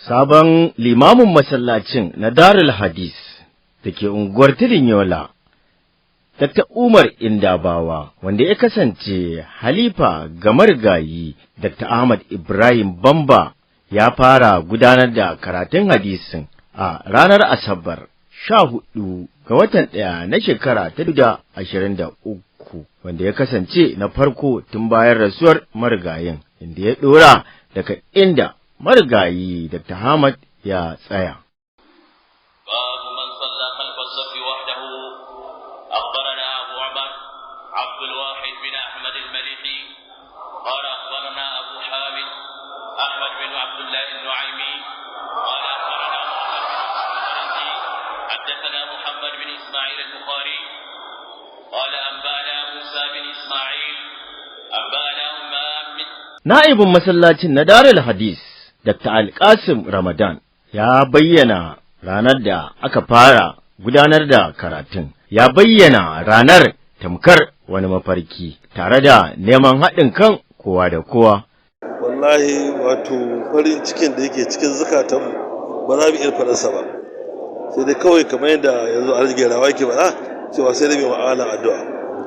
Sabon limamin masallacin na Darul Hadis da ke unguwar Tudun Yola, Dr. Umar Indabawa, wanda ya kasance halifa ga marigayi Dr. Ahmad Ibrahim Bamba, ya fara gudanar da karatun hadisin a ranar Asabar 14 ga watan 1 na shekara ta 23, wanda ya kasance na farko tun bayan rasuwar marigayin, inda ya ɗora daga inda marigayi Dr. Ahmad ya tsaya. باب من صلى خلف الصف وحده. أخبرنا أبو عمر عبد الواحد بن أحمد المليحي قال أخبرنا أبو حامد أحمد بن عبد الله النعيمي قال أخبرنا محمد بن الفرندي حدثنا محمد بن إسماعيل البخاري قال أنبأنا موسى بن إسماعيل أنبأنا همام بن Na'ibin masallacin na Darul Hadis, Dr. Alƙasim Ramadan, ya bayyana ranar da aka fara gudanar da karatun, ya bayyana ranar tamkar wani mafarki, tare da neman haɗin kan kowa da kowa. Wallahi, wato farin cikin da yake cikin zukatanmu ba za mu iya faɗarsa ba, sai dai kawai kamar yadda yanzu Alhaji Gerawa yake faɗa cewa sai dai mai ma'alan addu'a.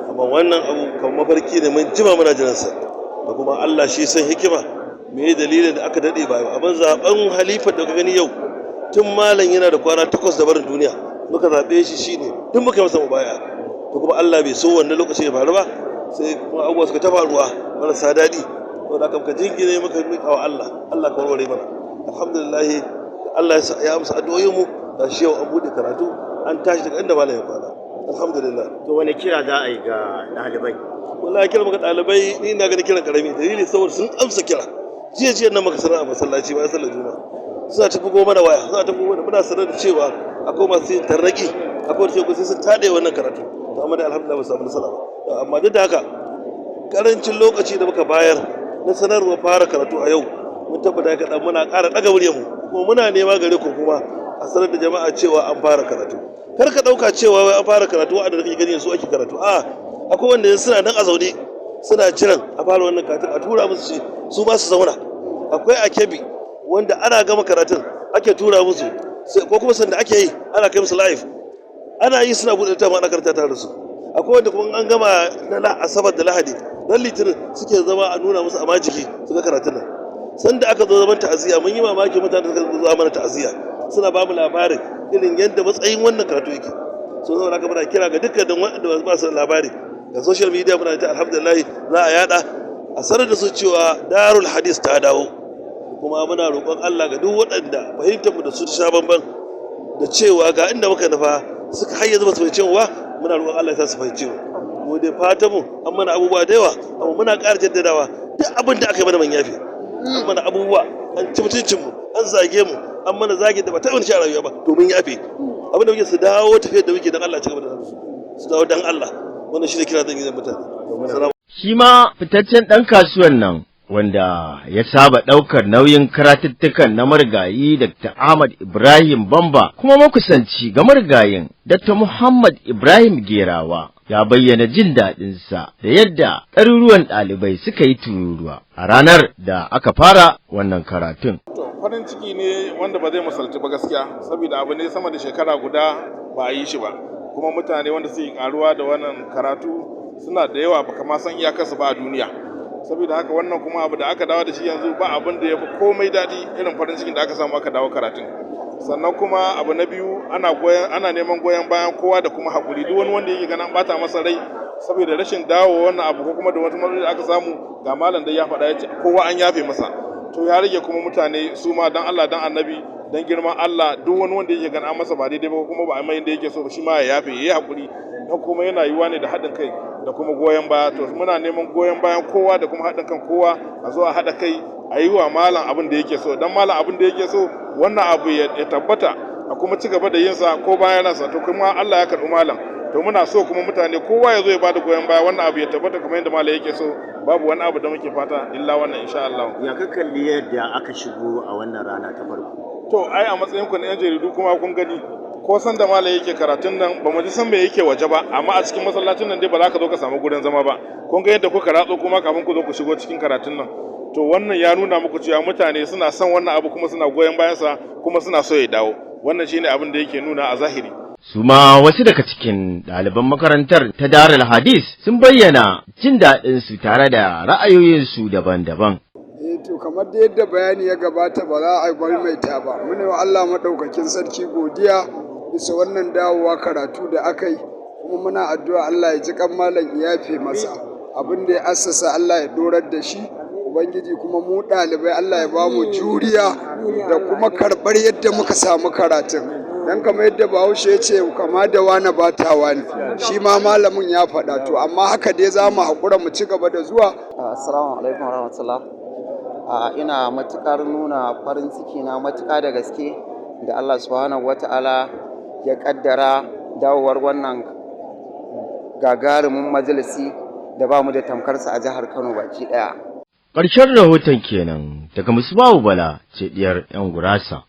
Amma wannan abu kamar mafarki ne, mun jima muna jiransa, da kuma Allah shi san hikima me dalilin da aka daɗe ba. Abin zaben halifar da ka gani yau, tun malam yana da kwana 8 da barin duniya muka zaɓe shi, shine tun muka yi masa mubaya. To kuma Allah bai so wannan lokaci ya faru ba, sai kuma abubuwa suka ta faruwa marasa daɗi. To da muka jingine, muka miƙa wa Allah, Allah ka warware mana. Alhamdulillah, Allah ya amsa addu'o'in mu, da shi yau an buɗe karatu, an tashi daga inda malam ya kwana, alhamdulillah. To, wani kira za a yi ga ɗalibai? Wallahi, kira maka ɗalibai, ni ina ganin kiran karami dalili, saboda sun amsa kira. Jiya jiya nan muka sanar a masallaci bayan sallar Juma'a, suna ta bugo mana waya, suna ta bugo mana, muna sanar da cewa akwai masu yin tarnaki, akwai wanda sai sun taɗe wannan karatu. To amma dai alhamdulillah ba su samu nasara ba. Amma duk da haka, karancin lokaci da muka bayar na sanarwa fara karatu a yau, mun tabbata kaɗan muna ƙara ɗaga muryarmu, kuma muna nema gare ku kuma a sanar da jama'a cewa an fara karatu. Kar ka ɗauka cewa wai an fara karatu waɗanda kake gani su ake karatu. A akwai wanda suna nan a zaune suna jiran a fara wannan karatun a tura musu shi, su ma su zauna. Akwai a Kebbi wanda ana gama karatun ake tura musu, ko kuma sanda ake yi ana kai musu live, ana yi suna buɗe littafin ana karanta tare da su. Akwai wanda kuma an gama na Asabar da Lahadi, ran Litinin suke zama a nuna musu a majigi su ga karatun nan. Sanda aka zo zaman ta'aziyya, mun yi mamaki, mutane suka zo mana ta'aziyya suna ba mu labarin irin yadda matsayin wannan karatu yake. So saboda haka muna kira ga dukkanin waɗanda ba su labari ga social media, muna ta alhamdulillah za a yada a sanar da su cewa Darul Hadis ta dawo. Kuma muna roƙon Allah ga duk waɗanda fahimtar mu da su ta sha bamban da cewa ga inda muka nufa, suka har yanzu ba su fahimci mu ba, muna roƙon Allah ya sa su fahimci mu. Mu dai fatan mu, an mana abubuwa da yawa, amma muna ƙara jaddadawa, duk abin da aka yi mana mun yafe. An mana abubuwa, an ci mutuncin mu, an zage mu, an mana zage da ba taɓa shi a rayuwa ba, to mun yafe. Abin da muke, su dawo tafiyar da muke dan Allah, ci gaba da su, su dawo dan Allah. Wannan shi ne kira zan yi da mutane. Shi ma fitaccen ɗan kasuwan nan wanda ya saba ɗaukar nauyin karatuttukan na marigayi Dr. Ahmad Ibrahim Bamba, kuma makusanci ga marigayin Dr. Muhammad Ibrahim Gerawa, ya bayyana jin daɗinsa da yadda ɗaruruwan ɗalibai suka yi tururuwa a ranar da aka fara wannan karatun. To, farin ciki ne wanda ba zai misaltu ba gaskiya, saboda abu ne sama da shekara guda ba a yi shi ba. Kuma mutane wanda suke karuwa da wannan karatu suna da yawa, baka ma san iyakarsu ba a duniya. Saboda haka wannan kuma abu da aka dawo da shi yanzu, ba abin da ya fi komai daɗi irin farin cikin da aka samu aka dawo karatun. Sannan kuma abu na biyu, ana neman goyon bayan kowa da kuma haƙuri. Duk wani wanda yake ganin bata masa rai saboda rashin dawo wannan abu ko kuma da wata matsaloli da aka samu, ga malam dai ya faɗa, ya ce kowa an yafe masa. To ya rage kuma mutane su ma, dan Allah dan Annabi, dan girman Allah, duk wani wanda yake ganin an masa ba daidai ba ko kuma ba a mai yanda yake so ba, shi ma ya yafe, yayi haƙuri. Dan kuma yana yiwuwa ne da haɗin kai da kuma goyon baya. To muna neman goyon bayan kowa da kuma haɗin kan kowa, a zo a haɗa kai a yi wa malam abin da yake so. Dan malam abin da yake so, wannan abu ya tabbata a kuma ci gaba da yin sa ko bayan ransa. To kuma Allah ya karɓi malam, to muna so kuma mutane kowa ya zo ya bada goyon baya, wannan abu ya tabbata kamar yadda malam yake so. Babu wani abu da muke fata illa wannan, insha Allah. Ya ka kalli yadda aka shigo a wannan rana ta farko? To ai a matsayin ku na yan jaridu kuma kun gani, ko san da malam yake karatun nan ba mu ji san me yake waje ba, amma a cikin masallacin nan dai ba za ka zo ka samu gurin zama ba. Kun ga yadda kuka ratso kuma kafin ku zo ku shigo cikin karatun nan. To wannan ya nuna muku cewa mutane suna son wannan abu, kuma suna goyon bayansa, kuma suna so ya dawo. Wannan shine abin da yake nuna a zahiri. Su ma wasu daga cikin ɗaliban makarantar ta Darul Hadis sun bayyana jin daɗinsu tare da ra'ayoyinsu daban-daban. Eh, to kamar da yadda bayani ya gabata, ba za a maimaita ba. Muna wa Allah maɗaukakin sarki godiya bisa wannan dawowa karatu da aka yi, kuma muna addu'a Allah ya ji kan malam, ya yafe masa abin da ya assasa, Allah ya dorar da shi. Ubangiji, kuma mu ɗalibai, Allah ya ba mu juriya da kuma karɓar yadda muka samu karatun, dan kamar yadda Bahaushe ya ce, "Kama da wane ba ta wani," shi ma malamin ya faɗa. To amma haka dai za mu haƙura mu ci gaba da zuwa. Assalamu alaikum warahmatullah. Ina matuƙar nuna farin ciki na matuƙa da gaske da Allah Subhanahu wata'ala ya ƙaddara dawowar wannan gagarumin majalisi da ba mu da tamkarsa a jihar Kano baki ɗaya. Ƙarshen rahoton kenan daga Musbahu Bala, ce diyar 'yan gurasa.